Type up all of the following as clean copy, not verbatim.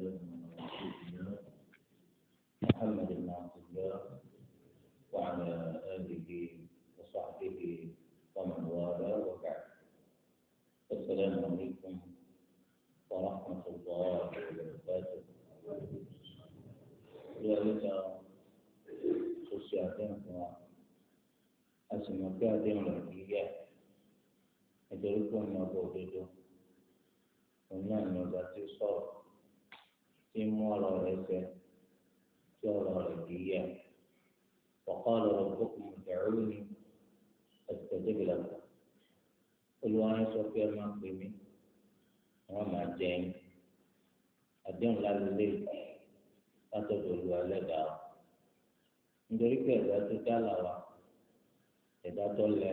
والسلام على رسول الله محمد بن عبد الله وعلى آله وصحبه ومن والاه وبعد. السلام عليكم ورحمة الله وبركاته. Olùwàlẹ́ta tó ṣe àdéhùn fún wa, a sì mọ̀ pé àdéhùn rẹ̀ kì í yẹ̀, nítorí pé òun ọba òdodo, òun náà ní ọba tí ó sọ̀rọ̀, tí ń mú ọ̀rọ̀ rẹ̀ ṣẹ, tí ọ̀rọ̀ rẹ̀ kì í yẹ̀. وقال ربكم ادعوني أستجب لكم. Olúwa ń sọ pé ẹ máa pè mí, wọ́n máa jẹ yín. Àdéhùn lálẹ́ látọ̀dọ̀ Olúwa ẹlẹ́dàá o, nítorí pé ẹ̀dá tó dá là wá, ẹ̀dá tó lẹ,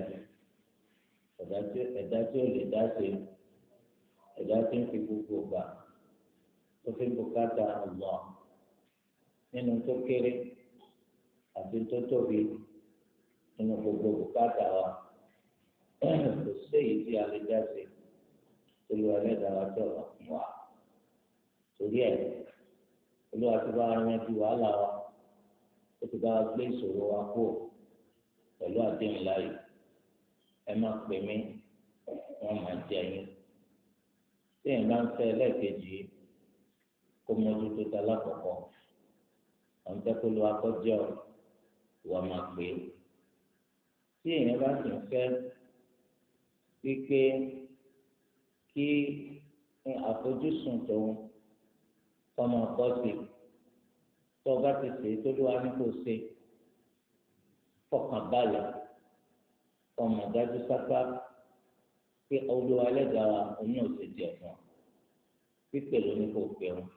ẹ̀dá tí ó lè dá sí, ẹ̀dá tí ń fi gbogbo gbà tó fi ń bùkátà Allah nínú tó kéré àti tó tóbi nínú gbogbo bùkátà wa. Kò séyìí tí a lè dá sí Olúwa ẹlẹ́dàá wa tí ọ̀rọ̀ fún wa. Torí ẹ̀, Olúwa ti bá yanjú wàhálà wa, ó ti bá gbé ìṣòro wa kú pẹ̀lú àdéhùn láàyè. Ẹ má pè mí, wọ́n máa jẹ yín. Tí èèyàn bá ń fẹ́ lẹ́ẹ̀kejì, kó mójútó ta lákọ̀ọ́kọ́. Àwọn tẹ́ kó lu akọ́jọ́, ìwà máa pè é. Tí èèyàn bá sì ń fẹ́ wípé kí àfojúsùn tòun kọ́mọ kọ́ sí, tó o bá ti ṣe tó ló wá ní kó ṣe, fọkàn balẹ̀, kọ́mọ dájú sáká pé Olúwa ẹlẹ́dàá wa òun náà ṣe díẹ̀ fún ọ. Pípé ló ní kó pè wọn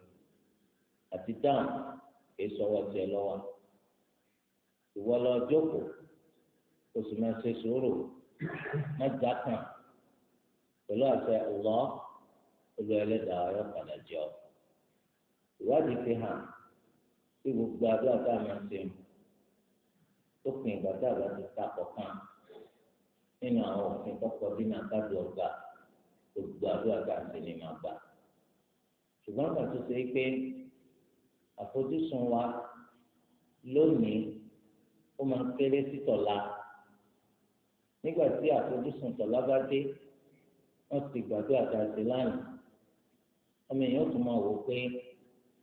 àti dáhùn, kì í sọwọ́ tiẹ̀ lọ́wọ́. Ìwọ lọ jókòó, kó sì máa ṣe sùúrù, má jákàn. Pẹ̀lú àṣẹ Allah, Olúwa ẹlẹ́dàá wa yóò padà jẹ ọ. Ìwádìí fi hàn pé gbogbo àdúrà tá a máa ń ṣe, tó pin ìgbà tá a bá ti ta kọ̀ọ̀kan nínú àwọn òfin kọ́kọ́ dínà káàdì ọgbà, gbogbo àdúrà tá a ṣe ni máa gbà. Ṣùgbọ́n kan tó ṣe pé àfojúsùn wa lónìí ó máa ń kéré sí tọ̀la. Nígbà tí àfojúsùn tọ̀la bá dé, wọ́n ti gbàdúrà tá a ṣe lánàá, ọmọ èèyàn tún máa wò pé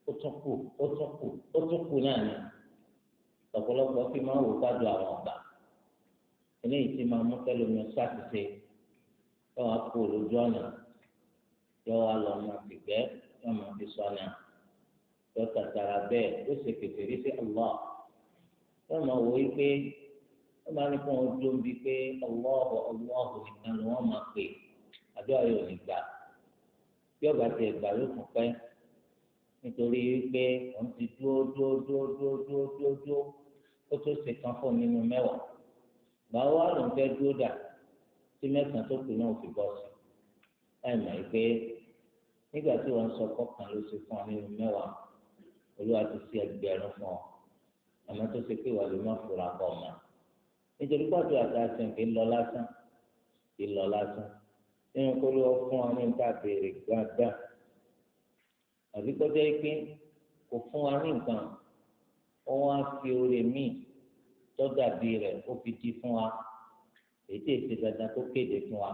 ó tún kù, ó tún kù, ó tún kù náà ni. Ọ̀pọ̀lọpọ̀ fi máa ń wò kájú àwọn ọ̀gbà eléyìí tí máa mú kẹlòmí ṣàṣìṣe, yóò wá kó lójú ọ̀nà, yóò wá lọ máa fi gbẹ́, yóò máa fi sọ́nà, yóò tàtàrà bẹ́ẹ̀ ó ṣe kèfèrí sí Allah. Yóò máa wò wípé wọ́n máa ní kó wọn dúró bíi pé Allahu Allahu nìkan ni wọ́n máa pè, àdúrà yóò ní gbà. Bí ọba tiẹ̀ gbà yóò tún pẹ́, nítorí wípé òun ti dúró dúró dúró dúró dúró dúró dúró ó tó ṣe kan fún nínú mẹ́wàá. Báwo wá lòun fẹ́ dúró dà tí mẹ́sàn-án tó kù náà fi bọ́ sí? Láì mọ̀ pé nígbà tí wọ́n sọ kọ́kàn ló ṣe fún ọ nínú mẹ́wàá, Olúwa ti ṣe ẹgbẹ̀rún fún ọ, àmọ́ tó ṣe pé wà ló má fura kọ́ ọ ma. Nítorí pàtó àtàṣe kì í lọ lásán, kì í lọ lásán. Nínú kó ló fún ọ ní níta béèrè gbàgbà, àbí kọjá pé kò fún wa ní nǹkan, wọ́n á fi oore míì tó dàbí rẹ̀ ó fi di fún wa, èyí tí èsì dandan tó kéde fún wa,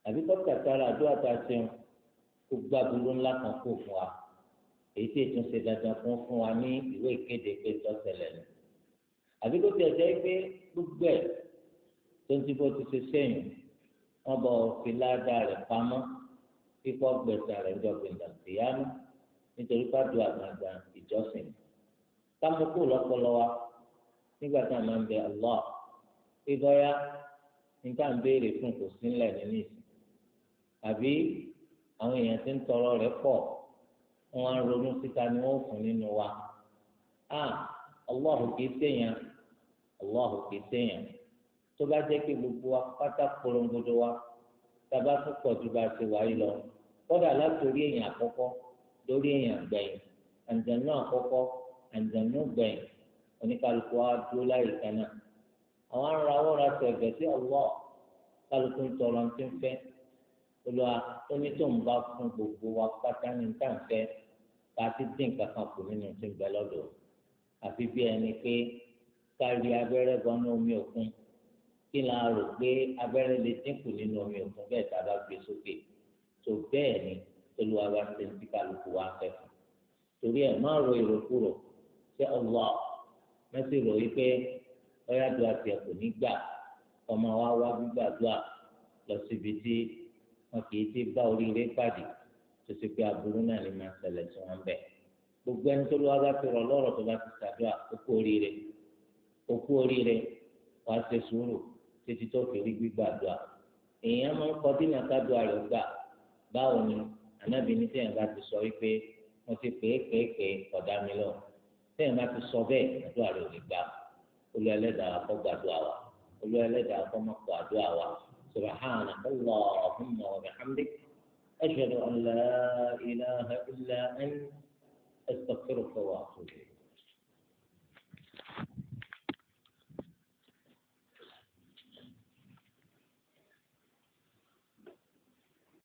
àbí kọ́ tàtàrà àdúrà tá a ṣeun kó gbàgbóró ńlá kan kó fún wa, èyí tí ètò ṣe dandan fún wa ní ìwé ìkéde pé tọ́sẹ̀lẹ̀ ni, àbí kó tiẹ̀ jẹ́ pé gbogbo ẹ̀ tó ń ti bó ti ṣe sẹ́yìn, wọ́n bọ̀ fi ládàá rẹ̀ pamọ́ kíkọ́ gbẹ̀sà rẹ̀ ńjọ gbẹ̀ndà ìyánu, nítorí pàdé àgbàgbà ìjọsìn. Kámúkú lọ́pọlọ wa nígbà tá a máa ń bẹ Allah pé bọ́yá nígbà ń béèrè fún kò sí ńlẹ̀ nínú ìsìn, àbí àwọn èèyàn ti ń tọrọ rẹ̀ pọ̀, wọ́n á ronú síta ni wọ́n fún nínú wa. Allahu kìí ṣèyàn, Allahu kìí ṣèyàn. Tó bá jẹ́ pé gbogbo wa pátá korongodo wa tàbá tún pọ̀ ju bá a ṣe wáyé lọ, kódà láti orí èèyàn àkọ́kọ́ lórí èèyàn gbẹ̀yìn, àǹjànú àkọ́kọ́, àǹjànú gbẹ̀yìn, oníkálukú wa dúró láyé kan náà. Àwọn ará ra sẹ̀gẹ̀ sí Allah, kálukú ń tọrọ ti ń fẹ́. Olúwa ó ní tó ń bá fún gbogbo wa pátá ní tá à ń fẹ́, Ká ti dín kankan kù nínú tí ń bẹ lọ́dọ̀. Àfi bí ẹni pé kárí abẹ́rẹ́ bọ́nú omi òkun, kí la rò pé abẹ́rẹ́ lè dínkù nínú omi òkun bẹ́ẹ̀ tá a bá gbé sókè? Tó bẹ́ẹ̀ ni Olúwa bá ṣe ń tí kálukú wá fẹ́ fún. Torí ẹ̀ má ro ìròkúrò ṣé Allah mẹ́sì rò yí pé ọ̀yá dùn àti ẹ̀kọ́ nígbà ọmọ wa wá gbígbàdúrà lọ síbi tí wọn kì í ti bá oríire pàdé, tó ṣe pé aburú náà lè máa ṣẹlẹ̀ sí wọn bẹ́ẹ̀. Gbogbo ẹni tó lọ́wọ́ bá ti rọ̀ lọ́rọ̀ tó bá ti ṣàdúrà, ó kú oríire, ó kú oríire. Wàá ṣe sùúrù títí tó fi rí gbígbàdúrà. Èèyàn máa ń kọ dínà kádùá rẹ̀ gbà. Báwo ni ànábì ní tẹ̀yìn bá ti sọ wípé wọ́n ti pè é pè é pè é ọ̀dà mi lọ, tẹ̀yìn bá ti sọ bẹ́ẹ̀, àdúrà rẹ̀ ò lè gbà. Olú ẹlẹ́dàá kó gbàdúrà wa, Olú ẹlẹ́dàá kó má kó àdúrà wa. Subhanaka Allahumma wa bihamdik, ashhadu an la ilaha illa anta, astaghfiruka wa atubu ilayk.